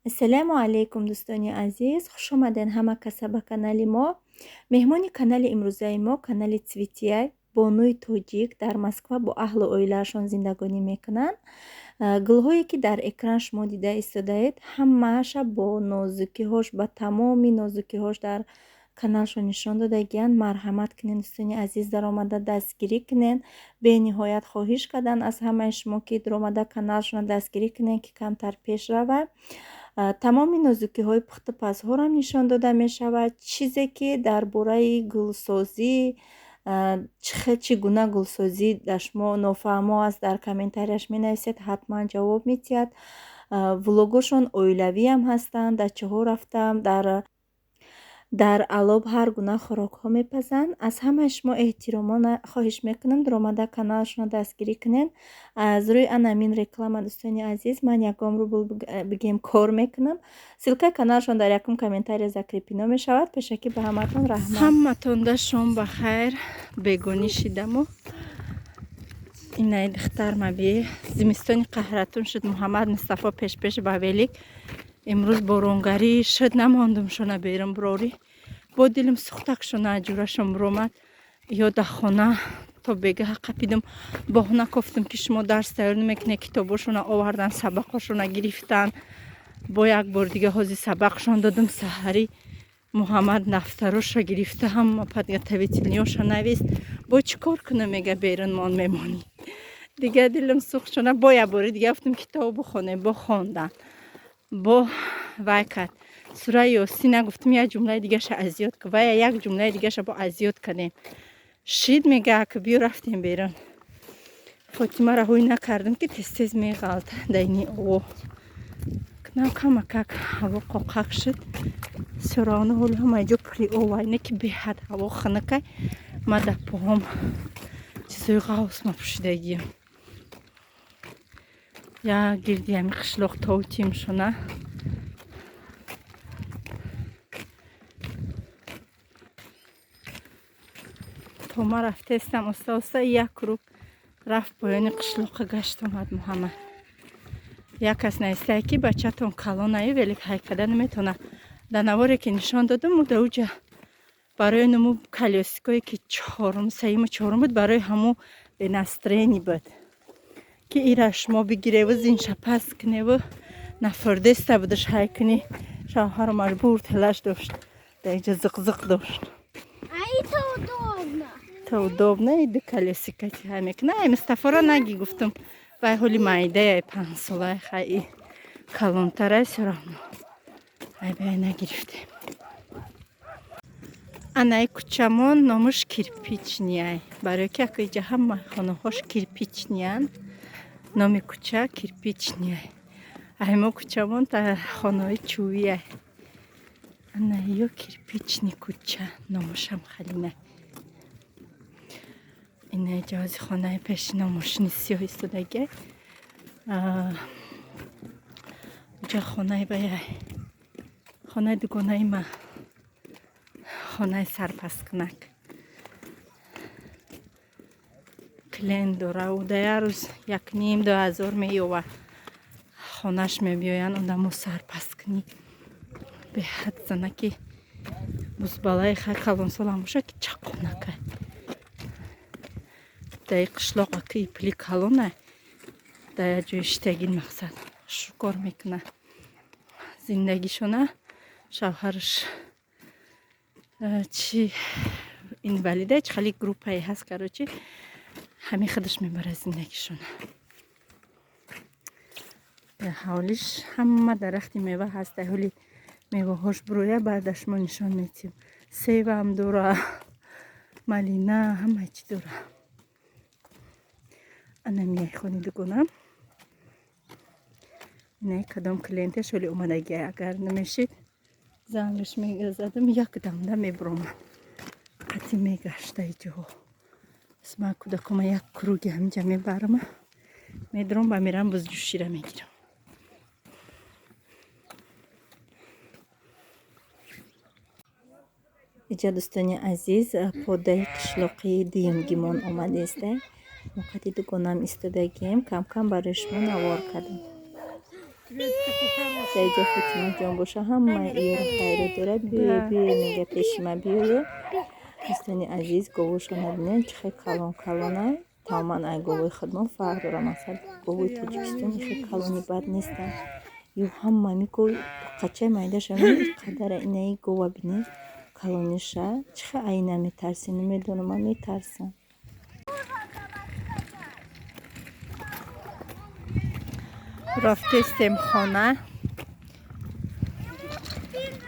Ассалому алайкум, дӯстони азиз, хушомадед ҳама каса ба канали мо. Меҳмони канали имрӯзаи мо канали Цветияй, бонуи тоҷик дар Москва бо аҳлу оилаашон зиндагонӣ мекунанд. Гулҳое ки дар экран шумо дида истодаед, ҳамааша бо нозукиҳош, ба тамоми нозукиҳош дар каналшон нишон додагиянд. Марҳамат кунед, дӯстони азиз, даромада дастгирӣ кунед. Бениҳоят хоҳиш кардан аз ҳамаи шумо, ки даромада каналшонро дастгирӣ кунед, ки камтар пеш равад. Тамоми нозукиҳои пухтупазҳоро нишон дода мешавад. Чизе ки дар бораи гулсозӣ, чӣ гуна гулсозӣ дар шумо нофаҳмо аст, дар комментарияш менависед, ҳатман ҷавоб медиҳад. Влогошон оилавиам ҳастанд, дар чиҳо рафтам, дар алоб ҳар гуна хӯрокҳо мепазанд. Аз ҳамаи шумо эҳтиромона хоҳиш мекунам, даромада каналшонро дастгирӣ кунед. Аз рӯи анамин реклама, дӯстони азиз, ман ягон рубл бигем кор мекунам. Ссылкаи каналшон дар якум комментария закрепено мешавад. Пешакӣ ба ҳаматон раҳмат. Ҳаматонда шом ба хайр. Бегонӣ шидаму инаи духтар маби зимистони қаҳратун шуд. Муҳаммад Мустафо пешпеш ба велик имрӯз боронгарӣ шуд, намондум шона берун бурорӣ. Бо дилим сухтак шона ҷурашон буромад. Ё да хона то бегаҳа қапидум, боҳна кофтум, ки шумо дарс тайёр намекунед. Китобошона овардан, сабақҳошона гирифтан. Бо як бор дига ҳози сабақшон додум. Саҳарӣ Муҳаммад нафтароша гирифта, ҳама подготовительный ёша навист. Бо чӣ кор кунам, мега, берун мон мемонӣ. Дига дилам сухт шона. Бо як бори дига гуфтум, китоб бихоне. Бо хондан, бо вай кард сураи Ёсина. Гуфтум, як ҷумлаи дигаша аз ёд ку. Вая як ҷумлаи дигаша бо аз ёд кардем. Шид, мега, ак биё, рафтем берун. Фотимаро ҳуй накардам, ки тез тез меғалта дайни ово. Нав камакак ҳаво қоқак шуд. Сёравно ҳоли ҳамаи ҷо пури овай, не ки беҳад ҳаво хунукай. Ма дар поҳом чизои ғавс мапӯшидагиям. Як гирди ҳами қишлоқ товтим шуна. То ма рафтестам, оста оста як круг рафт, поёни қишлоқа гашт омад Муҳаммад. Як кас навистае, ки бачатон калонаю велик ҳайкада наметавона. Дар наворе ки нишон додам, дар уҷа барои нуму колёсикое ки чорум, сеюму чорум буд, барои ҳаму бе настроение буд, ки ира шумо бигиреву зинша пас куневу нафурдеста будаш ҳай кунӣ. Шавҳаро маҷбур телаш дошт, дар инҷа зиқ-зиқ дошт. А это удобно. То удобно, и ду колёсика ти ҳай мекуна. Ай Мустафоро наги, гуфтум, вай ҳоли майдаяй, 5 солай, хай калонтарай, всё равно ай бай нагирифтем. Анаи кӯчамон номуш Кирпичный ай, барои ки ака иҷа ҳама хонаҳош кирпичный анд, номи кӯча Кирпичный ай. Ай мо кӯчамон та хонаҳои чӯбӣ ай. Ана ё Кирпичный кӯча номушам халина. Ина ҷоҳози хонаи пешина мошини сиёҳ истодагиай. Уҷа хонаи баяй, хонаи дугонаи ма, хонаи сарпасткунак клиент дора. Ӯ да як рӯз 1,5-2 ҳазор меёва, хонаш мебиёянд одамо сарпасткунӣ. Беҳад занаки бузбалаи хай калонсолам боша, ки чақонакай. Даи қишлоқ аки пули калона дар як ҷои иштагин мақсад шукор мекуна зиндагишона. Шавҳараш чи инвалида, чи хали группае ҳаст, короче, ҳамин худаш мебарад зиндагишона. Дар ҳавлиш ҳама дарахти мева ҳаст. Дар ҳоли меваҳош буроя, баъд шумо нишон метиҳем. Севам дора, малина, ҳама чӣ дора. Ана мияй хони дугонам. Инаи кадом клиентеш ҳоли омадагиай, агар намешид, зангаш мезадам, як дамда мебуромад, қатӣ мегашта иҷоҳо. Ма кӯдакома як круги ҳаминҷа мебарама, медурам ба мерам, бузҷӯшира мегирам. Иҷа, дӯстони азиз, подаи қишлоқии дуюмгимон омадеста. Мо қади дугонам истодагием, кам-кам барои шумо навор кардем. Дар иҷо Фотимаҷон боша, ҳамаи иёро хайро дорад. Биё, биё, мега, пеши ма биёе. Дӯстони азиз, говошона бинед, чӣ хел калон калонай. Тамоман ай говои худмон фарқ дорад. Масалан, говои Тоҷикистон хел калони бад нестанд. Ё ҳамами гов қачаи майдаша қадара. Инаи гова бинед, калониша. Чӣ хел ай наметарсӣ, намедонам, ман метарсам. Рафтестем хона.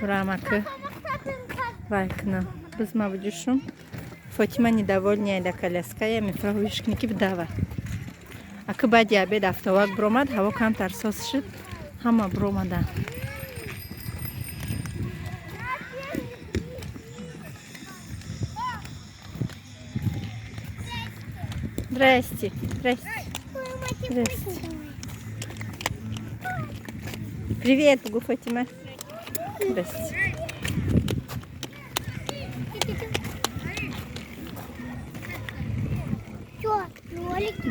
Рамакы вай кунам, бизма буҷушум. Фотима недовольная да коляска, я мефаҳмиш ки бидава. Аки баъди обед афтовак биромад, ҳаво камтар соз шуд, ҳама биромаданд. Здрасте, здрасте. Здрасте. Привет, бугу, Фатима. Здрасте.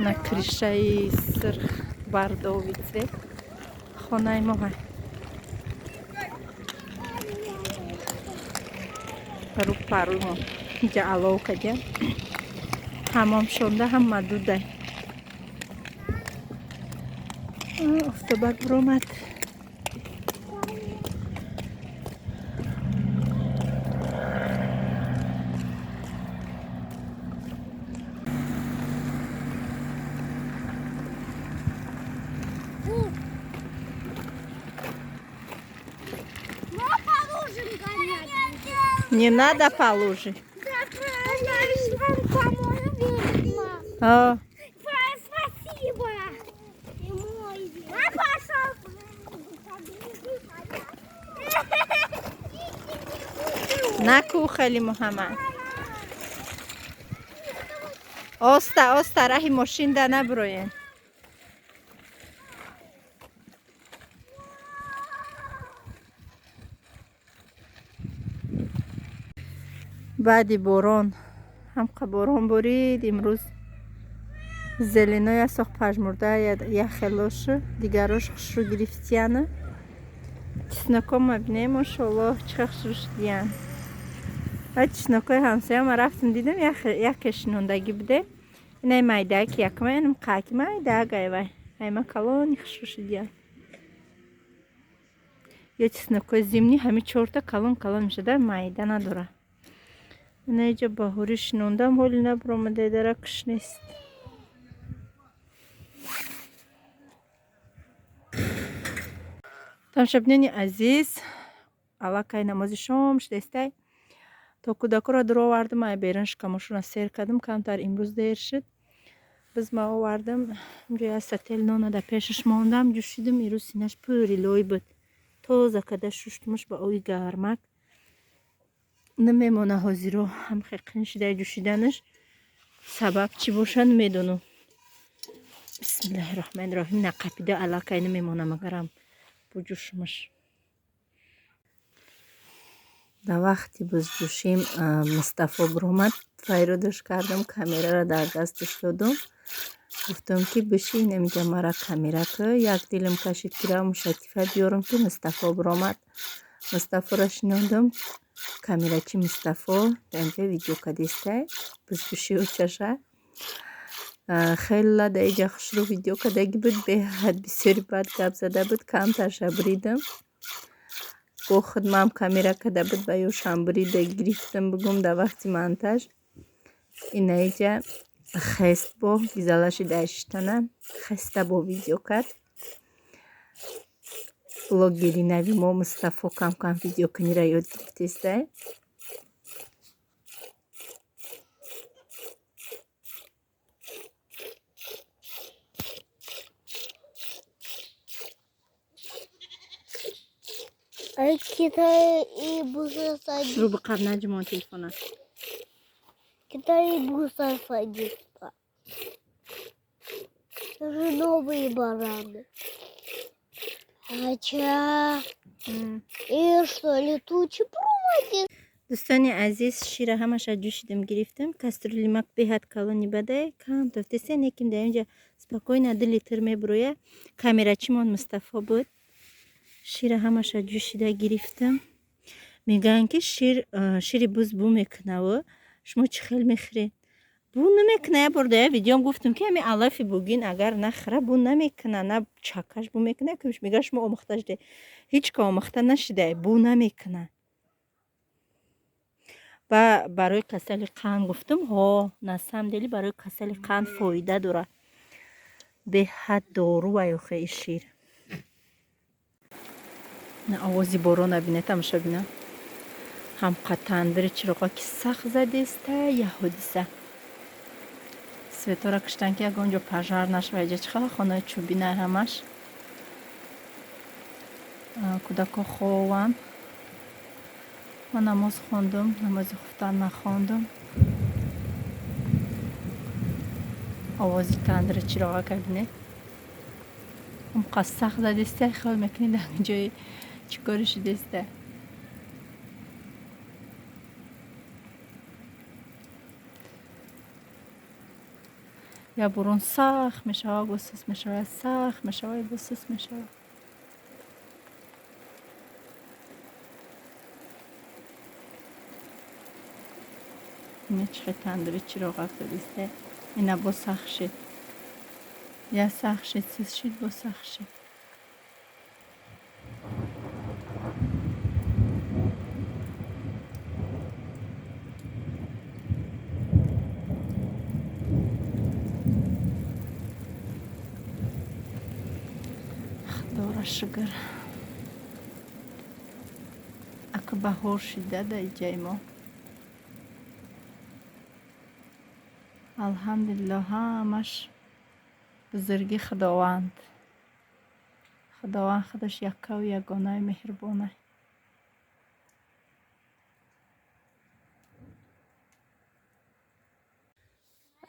На крышаи сирх бордовый цвет хонаи мо ҳай. Пару пару инҷа алов кадя, ҳамом шонда, ҳама дудай. Офтобак биромад. Не надо по луже. А. Спасибо. А пошел. Накухали, Муҳаммад. Оста, оста, раҳи мошинда наброен. Баъди борон, ҳамқа борон борид имрӯз, зеленоя сох пажмурда яхелошу, дигарош хушрӯ гирифтияну. Чесноком мабинем, мошоаллоҳ, чӣ хел хушрӯ шудиян. Ва чеснокои ҳамсояма рафтам, дидам, яке шинондагӣ буде. Инай майдаки якма, инам қаки майдак, айвай айма калони хушрӯ шудиян. Ё чеснокои зимний ҳами чорта калон калон мешуда, майда надора. Инаиҷа баҳорӣ шинондам, ҳоли набиромада, даракш нест. Тамошобинони азиз, аллакай намози шом шудестай. То кӯдакоро дуровардам, ай берун шикамошона сер кардам, камтар имрӯз дер шуд. Бизма овардам, инҷо як сател нона дар пешаш мондам, ҷӯшидам. Ирӯз синаш пури лой буд, тоза карда шуштумаш ба оби гармак. Намемона ҳозиро, ҳам хеқин шида ҷӯшиданаш, сабаб чӣ боша, намедонам. Бисмиллаҳи роҳмани роҳим. Нақапида аллакай намемона, магарам буҷӯшумаш. Дар вақти бузҷӯшим Мустафо биромад, файродаш кардам, камераро дар дасташ додум, гуфтам, ки бишин инҷа, мара камера ку. Як дилам кашид, ки равам шатифа биёрам, ки Мустафо биромад. Мустафоро шинондам, камерачи Мустафо дар инҷа видео кадестай бузҷӯши очаша. Хеле дар иҷа хушрӯ видео кардагӣ буд, беҳад бисёри бад гап зада буд, камтарша буридам. Бо худмам камера карда буд, ба ёшам бурида гирифтам, бугум, дар вақти монтаж. Инаиҷа хест бо гизалаши даштана хеста бо видео кард. Блогери нави мо Мустафо кам-кам видеокуниро ёд гирифтестай. Китай и быстро садится. Рӯ биқаб, наҷумон телефона. Китай быстро садится. Это же новые бараны. Ача. И что, летучий проводит? Дӯстони азиз, шира ҳамаша ҷӯшидам, гирифтам. Кастрюлимак беҳад калони бадай, кам тофтесе, неким дар инҷа спокойно 2 литр мебуроя. Камерачимон Мустафо буд. Шира ҳамаша ҷӯшида гирифтам. Мегӯянд, ки шири буз бӯ мекунаву шумо чӣ хел мехӯред? Бӯ намекуна. Як бор дар як видеом гуфтам, ки ҳамин алафи бугин агар нахӯра, бӯ намекуна, на чакаш бӯ мекуна. Мега, шумо омӯхта шуде. Ҳеҷ ка омӯхта нашида, бӯ намекуна. Ба барои касали қанд гуфтам, ҳо, на самом деле барои касали қанд фоида дорад. Беҳад дору охе и шир. На овози борона бинед, тамошо бина. Ҳам тандири чироға ки сахт задеста, я ҳодиса. Светора киштан, ки ягон ҷо пожар нашава. Иҷа чӣ хела хонаи чӯбинай ҳамаш. Кӯдако хованд. Ман намоз хондум, намози хуфтан нахондум. Овози тандири чироға ка бинед. Ҳамқа сахт задеста, хиёл мекунӣ дар ҷои чӣ коре шудеста. Я борон сахт мешавад, боз сус мешавад, сахт мешавад, боз сус мешавад. Ина чӣ хел тандири чироғ афтодиста. Ина боз сахт шид. Я сахт шид, сус шид, боз сахт шид. Худоро шукр. Ака баҳор шида дар иҷаи мо. Алҳамдулиллоҳ, ҳамаш бузурги Худованд. Худованд худаш яккаву ягонаи меҳрубонай.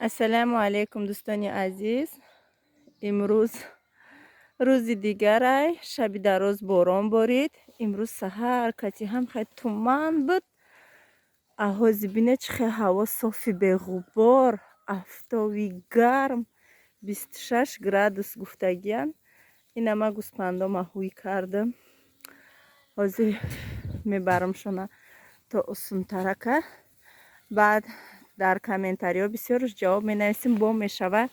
Ассалому алайкум, дӯстони азиз. Имрӯз рӯзи дигарай, шаби дароз борон борид. Имрӯз саҳар кати ҳам хел туман буд. Аҳози бинед, чӣ хел ҳаво софи, беғубор, афтоби гарм, 26 градус гуфтагиян. Ина ма гӯспандома ҳуй кардам. Ҳозир мебарамшона то усунтарака. Баъд дар комментариҳо бисёрш ҷавоб менависем, бо мешава.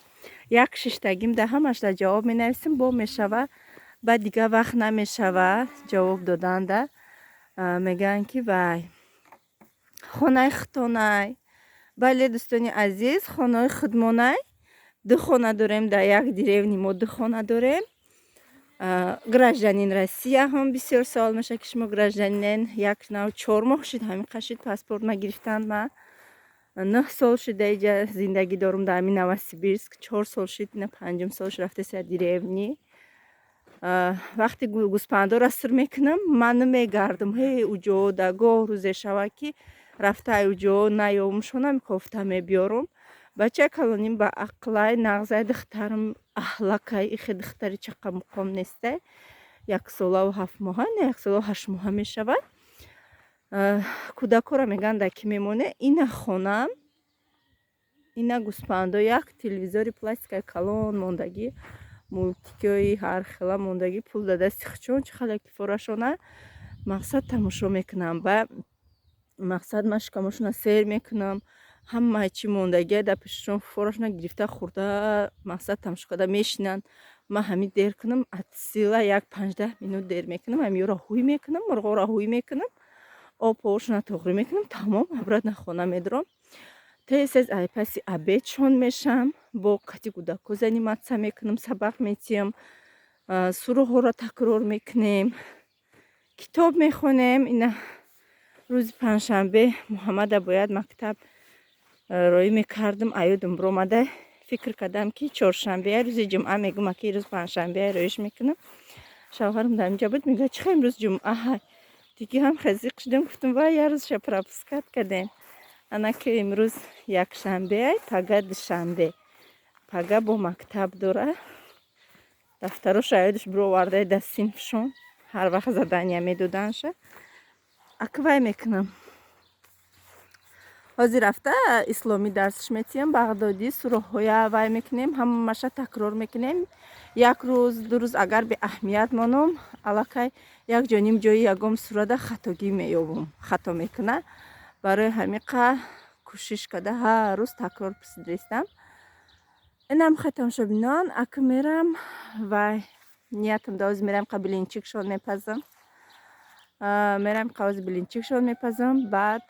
Як шиштагим да ҳамаш да ҷавоб менависем, бо мешава. Баъд дига вақт намешава ҷавоб доданда. Мегӯянд, ки вай хонаи худтонай. Бале, дӯстони азиз, хонаи худмонай. Ду хона дорем дар як деревни, мо ду хона дорем. Гражданин Россия ҳам бисёр савол мешавад, ки шумо гражданинен. Як нав 4 моҳ шуд, ҳамин қашид паспорт ма гирифтанд ма. 9 сол шуда иҷа зиндагӣ дорум дар ҳамин Новосибирск. 4 сол шуд, ина панҷум сол шуд рафтеса деревни. Вақте гӯспандоро сир мекунам, ман намегардам. Ҳей, уҷо да гоҳ рӯзе шавад, ки рафта ай уҷо наёбумшонам, кофта мебиёрум. Бачаи калоним ба ақлай, нағзай, духтарам аҳлакай, ихе духтари чақамуқом нестай. 1 солаву 7 моҳа, не, 1 солаву 8 моҳа мешавад. Кӯдакҳоро мегӯянд, дар кӣ мемоне? Ина хонаам, ина гӯспандо, як телевизори пластикаи калон мондагӣ, мултикҳои ҳархела мондагӣ, пул да дасти хучон, чӣ хеле кифорашона мақсад тамошо мекунам. Ба мақсад ман шикамошона сер мекунам, ҳамаи чӣ мондагия дар пешашон, форашона гирифта хӯрда, мақсад тамошо карда мешинанд. Ман ҳамин дер кунам, от сила як 15 минут дер мекунам, ҳамиёро ҳуй мекунам, мурғоро ҳуй мекунам, обҳоошона тоғрӣ мекунам, тамом, обратно хона медурам. Тез тез ай паси обедшон мешам, бо қати кӯдакҳо заниматься мекунам, сабақ метиҳам, сураҳоро такрор мекунем, китоб мехонем. Ина рӯзи панҷшанбе Муҳаммада бояд мактаб роӣ мекардам, аёдам биромада, фикр кардам, ки чоршанбея, рӯзи ҷумъа мегӯм, аки рӯз панҷшанбея роиш мекунам. Шавҳарам дар инҷа буд, мегӯяд, чӣ имрӯз ҷумъа? Диги ҳам хазиқ шудем, гуфтам, вай, як рӯзша пропускать кардем. Ана ки имрӯз якшанбеай, пага душанбе, пага бо мактаб дора. Дафтароша аёдаш бировардаи дар синфшон, ҳар вақт задания медоданша. Аквай мекунам. Ҳозир рафта исломӣ дарсш метиҳам, бағдодӣ, сураҳоя вай мекунем, ҳамаша такрор мекунем. Як рӯз, 2 рӯз агар беаҳамият монам, аллакай як ҷо ним ҷои ягон сурада хатогӣ меёбам, хато мекуна. Барои ҳамиқа кӯшиш карда ҳар рӯз такрор пурсидаистам. Инам хай, тамошобинон, аку мерам вай ниятам да ҳозир мерам қа блинчикшон мепазам. Мерам қавози блинчикшон мепазам, баъд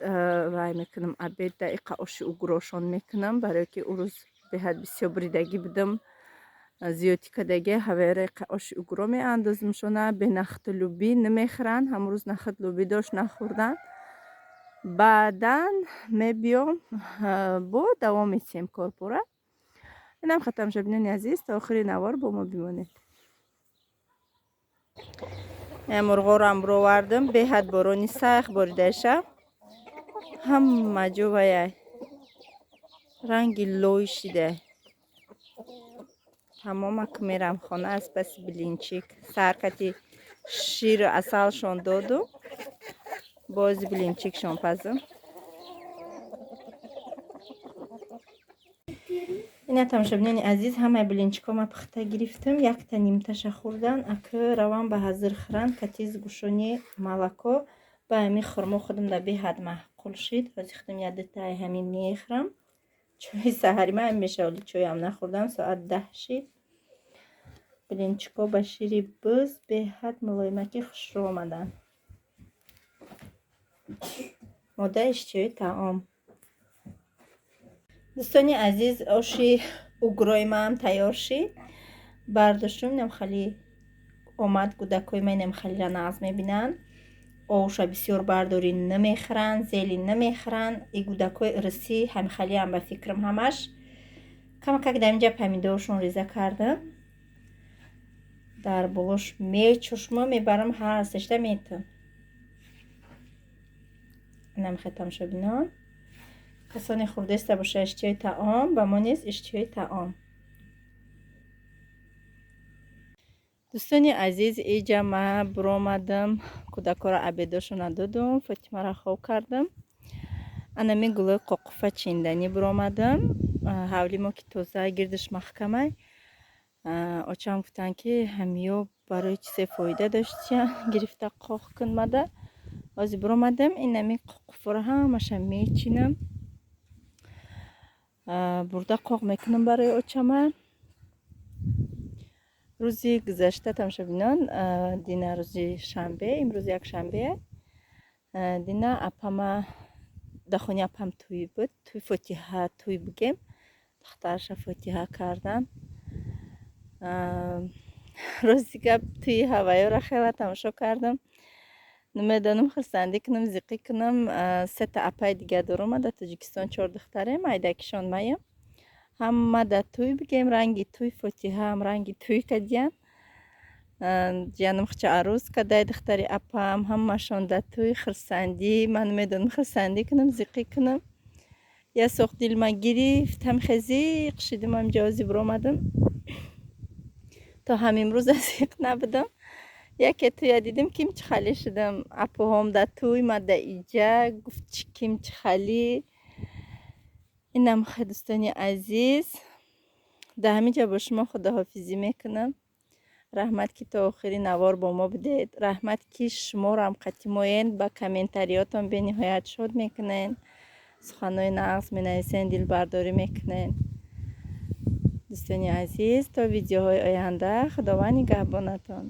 вай мекунам, обед да иқа оши угрошон мекунам, барое ки ӯ рӯз беҳад бисёр буридагӣ будам, зиёдтӣ кардагӣ. Ҳавера иқа оши угро меандозимшона, бе нахӯду лӯбӣ намехӯранд. Ҳамон рӯз нахӯд лӯбӣ дошт, нахӯрдан. Баъдан мебиём, бо давом метиҳем корпора. Инам хай, тамошобинони азиз, то охири навор бо мо бимонед. Мурғорам бировардам, беҳад борони сахт боридаиша, ҳама ҷо ваяй ранги лой шида тамом. Аку мерам хона, аз паси блинчик саркати ширу асалшон доду, бози блинчикшон пазам. Ина, тамошобинони азиз, ҳамаи блинчикҳо ма пухта гирифтам, якта нимташа хӯрдан. Аку равам ба ҳазир хӯран кати сгущённый молоко. Ба ҳамин хурмо худам да беҳад маъқул шид. Ҳозир худам як дутаи ҳамин мехӯрам. Чои саҳари ман ҳамин мешавад, вале чоям нахӯрдам, соат 10 шид. Блинчикҳо ба шири буз беҳад мулоимакӣ хушрӯ омаданд. Модаи иштиҳои таом. Дӯстони азиз, оши угрои маам тайёр шид. Бардоштум, инам хали омад. Кӯдакҳои ман инам халира нағз мебинанд. Оша бисёр бардорӣ намехӯранд, зелень намехӯранд. И кӯдакҳои русӣ ҳамихалиам, ба фикрам, ҳамаш. Камакак дар инҷа помидоршон реза кардам. Дар болош мечушма мебарам, ҳар сешта метам. Инам хай, тамошобинон, касоне хӯрдаиста боша, иштиҳои таом, ба мо низ иштиҳои таом. Дӯстони азиз, иҷа ма буромадам, кӯдакҳоро обедошона додум, Фотимаро хоб кардам. Анами гулои қоқуфа чинданӣ буромадам. Ҳавли мо ки тоза, гирдиш маҳкамай. Очам гуфтанд, ки ҳамиё барои чизе фоида доштия, гирифта қоқ кун мада. Ҳозир буромадам, инами қоқуфаро ҳамаша мечинам, бурда қоқ мекунам барои очама. Рӯзи гузашта, тамошобинон, дина рӯзи шанбе, имрӯз якшанбе, дина апама дар хонаи апам тӯй буд, тӯй фотиҳа, тӯй бигем, духтараша фотиҳа кардан. Рости гап, тӯи ҳавайёро хеле тамошо кардам. Намедонам хурсандӣ кунам, зиқӣ кунам. Сета апаи дига дорум дар Тоҷикистон, чор духтарем, айдакишон маям. Ҳама дар тӯй бигем, ранги тӯй, фотиҳаам ранги тӯй кадиян. Ҷиянам хча арӯз кадай, духтари апам, ҳамашон дар тӯй хурсандӣ. Ман намедонам хурсандӣ кунам, зиқӣ кунам. Я соқ дилма гирифт, ҳамихе зиқ шидим, ҳамҷо ҳозир биромадам. То ҳамимрӯза зиқ набудам. Яке тӯя дидим, ким чӣ халӣ шудам. Апоҳом дар тӯй, ма да иҷа, гуфт чӣ ким чӣ халӣ. Инам хай, дӯстони азиз, дар ҳамин ҷо бо шумо худоҳофизӣ мекунам. Раҳмат, ки то охири навор бо мо будед. Раҳмат, ки шуморо қатимоен, ба комментариётон бениҳоят шод мекунен, суханҳои нағз менависен, дилбардорӣ мекунен. Дӯстони азиз, то видеоҳои оянда, Худованд нигаҳбонатон.